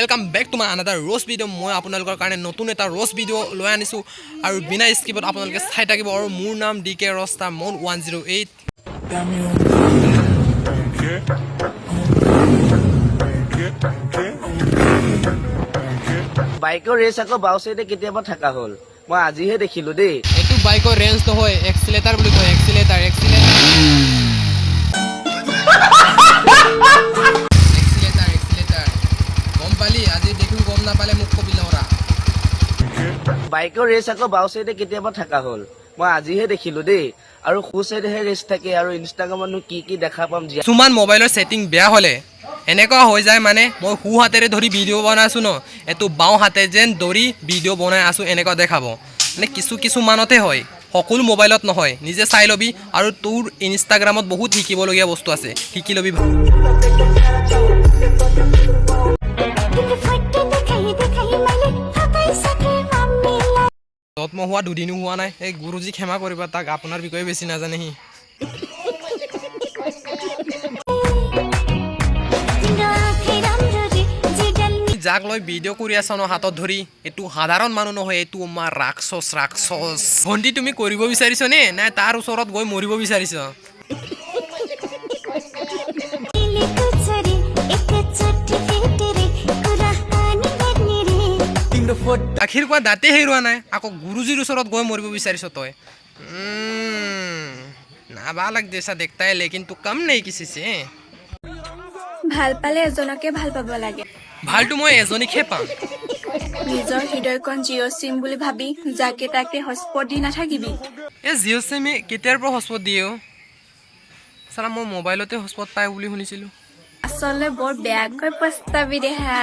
Welcome back to my another roast video. মই আপোনালোকৰ কাৰণে নতুন এটা ৰ'ষ্ট ভিডিঅ' লৈ আনিছোঁ আৰু বিনা স্কিপত আপোনালোকে চাই থাকিব। আৰু মোৰ নাম ডি কে ৰষ্টা মন 108। Dame un ¿Qué? ¿Qué? ¿Qué? ¿Qué? বাইকৰ ৰেচ আকৌ বাওঁ চাইডে কেতিয়াবা থকা হ'ল, মই আজিহে দেখিলো দেই। এইটো বাইকৰ ৰেঞ্জ নহয়, এক্সিলেটাৰ বুলি কয়। Accelerator, accelerator, accelerator, accelerator. গম পালি? আজি দেখিও গম নাপালে মোক কবি ল'ৰা। বাইকৰ ৰেচ আকৌ বাওঁ চাইডে কেতিয়াবা থকা হ'ল, মই আজিহে দেখিলো দেই। আৰু সোঁ চাইডেহে ৰেচ থাকে। আৰু ইনষ্টাগ্ৰামতনো কি কি দেখা পাম জীয়া। কিছুমান মোবাইলৰ ছেটিং বেয়া হ'লে এনেকুৱা হৈ যায়। মানে মই সোঁ হাতেৰে ধৰি ভিডিঅ' বনাই আছোঁ ন, এইটো বাওঁ হাতে যেন ধৰি ভিডিঅ' বনাই আছোঁ এনেকুৱা দেখাব। মানে কিছু কিছুমানতে হয়, সকলো মোবাইলত নহয়। নিজে চাই ল'বি। আৰু তোৰ ইনষ্টাগ্ৰামত বহুত শিকিবলগীয়া বস্তু আছে, শিকি ল'বি। तिम्रो फोटो देखाइ देखाइ मैले थकाइसके मम्मीलाई। জন্ম হোৱা দুদিনো হোৱা নাই। এই গুৰুজী, ক্ষমা কৰিবা তাক, আপোনাৰ বিষয়ে বেছি নাজানে সি। तिम्रो आँखै राम्रो रे जिडल। যাক লৈ ভিডিঅ' কৰি আছ ন হাতত ধৰি, এইটো সাধাৰণ মানুহ নহয়, এইটো আমাৰ ৰাক্ষস, ৰাক্ষস। ভণ্টি, তুমি কৰিব বিচাৰিছ নে নাই তাৰ ওচৰত গৈ মৰিব বিচাৰিছ? मिलेको छ रे एकचोटि भेटेर कुराकानी गर्ने रे। গাখীৰ খোৱা দাঁতেই হেৰুৱা নাই, আকৌ গুৰুজীৰ ওচৰত গৈ মৰিব বিচাৰিছ তই? नाबालक जैसा देखता है, लेकिन तू कम नहीं किसी से। ভাল পালে এজনকে ভাল পাব লাগে। ভালটো মই এজনীকহে পাম। নিজৰ হৃদয়খন জিঅ' চিম বুলি ভাবি যাকে তাকে হটস্পট দি নাথাকিবি। এই জিঅ' চিমে কেতিয়াৰ পৰা হটস্পট দিয়ে অ'? চালা, মই মোবাইলতে হটস্পট পাই বুলি শুনিছিলোঁ। আচলতে বৰ বেয়াকৈ পস্তাবি দেহা।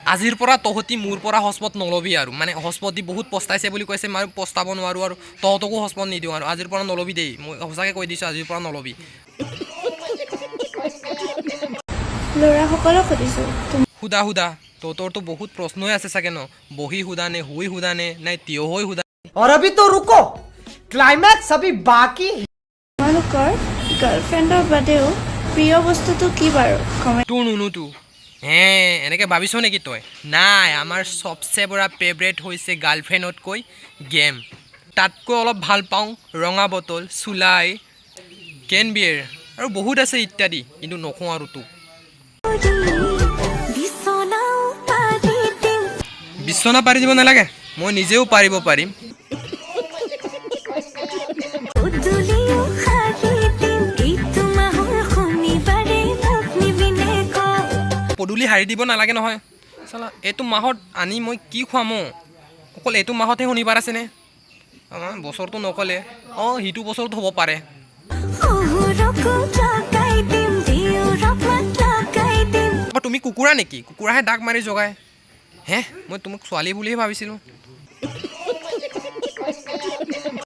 আজিৰ পৰা তহঁতি মোৰ পৰা হটস্পট নল'বি আৰু। মানে হটস্পট দি বহুত পস্তাইছে বুলি কৈছে, মই পস্তাব নোৱাৰোঁ আৰু তহঁতকো হটস্পট নিদিওঁ আৰু। আজিৰ পৰা নল'বি দেই, মই সঁচাকৈ কৈ দিছোঁ, আজিৰ পৰা নল'বি। ল'ৰাসকলক সুধিছো। সুধা, সুধা। তহঁতৰতো বহুত প্ৰশ্নই আছে চাগে ন? বহি সুধা নে শুই সুধা নে নাই থিয় হৈ সুধা? और अभी तो रुको, क्लाइमैक्स अभी बाकी है। তোমালোকৰ গাৰ্লফ্ৰেণ্ডৰ বাদেও প্ৰিয় বস্তুটো কি বাৰু, কমেণ্ট তোৰ নুনু তো হে এনেকৈ ভাবিছ নেকি তই? নাই, আমাৰ চবচে বৰা ফেভৰেট হৈছে গাৰ্লফ্ৰেণ্ডতকৈ গেম। তাতকৈ অলপ ভাল পাওঁ ৰঙা বটল, চুলাই, কেন বিয়েৰ আৰু বহুত আছে ইত্যাদি, কিন্তু নকওঁ আৰু তোক। বিছনাও পাৰি দিম। বিচনা পাৰি দিব নালাগে, মই নিজেও পাৰিব পাৰিম। পদূলিও সাৰি দিম। এইটো মাহৰ শনিবাৰে মোক নিবিনে ক? পদূলি সাৰি দিব নালাগে নহয়। চালা, এইটো মাহত আনি মই কি খুৱাম অ'? অকল এইটো মাহতহে শনিবাৰ আছেনে? অঁ, বছৰটো নক'লে। অঁ, সিটো বছৰত হ'ব পাৰে। শহুৰকো লগাই দিম, দেউৰক মাত লগাই দিম। আকৌ তুমি কুকুৰা নেকি? কুকুৰাহে ডাক মাৰি জগাই হে। মই তোমাক ছোৱালী বুলিহে ভাবিছিলোঁ।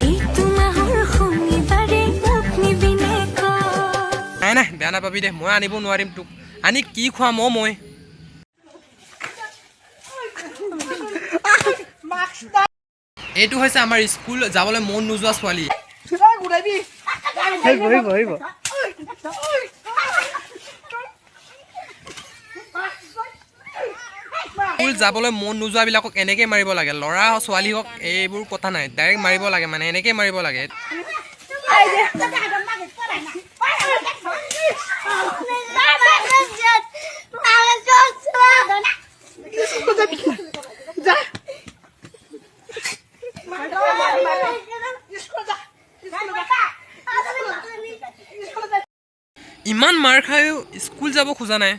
এইটো মাহৰ শনিবাৰে মোক নিবিনে ক? নাই নাই, বেয়া নাপাবি দে, মই আনিব নোৱাৰিম তোক। আনি কি খুৱাম অ' মই? এইটো হৈছে আমাৰ স্কুল যাবলৈ মন নোযোৱা ছোৱালী। স্কুল যাবলৈ মন নোযোৱাবিলাকক এনেকৈ মাৰিব লাগে। ল'ৰা ছোৱালী হওক, এইবোৰ কথা নাই, ডাইৰেক্ট মাৰিব লাগে। মানে এনেকৈ মাৰিব লাগে। ইমান মাৰ খায়ো স্কুল যাব খোজা নাই,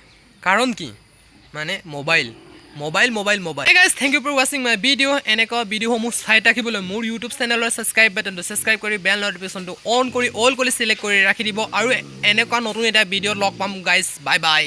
কাৰণ কি? মানে mobile, mobile, mobile, mobile. Guys, thank you for watching my video. এনেকুৱা ভিডিঅ'সমূহ চাই থাকিবলৈ মোৰ ইউটিউব চেনেলৰ ছাবস্ক্ৰাইব বাটনটো ছাবস্ক্ৰাইব কৰি বেল নটিফিকেশ্যনটো অন কৰি অল কৰি চিলেক্ট কৰি ৰাখি দিব। আৰু এনেকুৱা নতুন এটা ভিডিঅ' লগ পাম গাইজ, বাই বাই।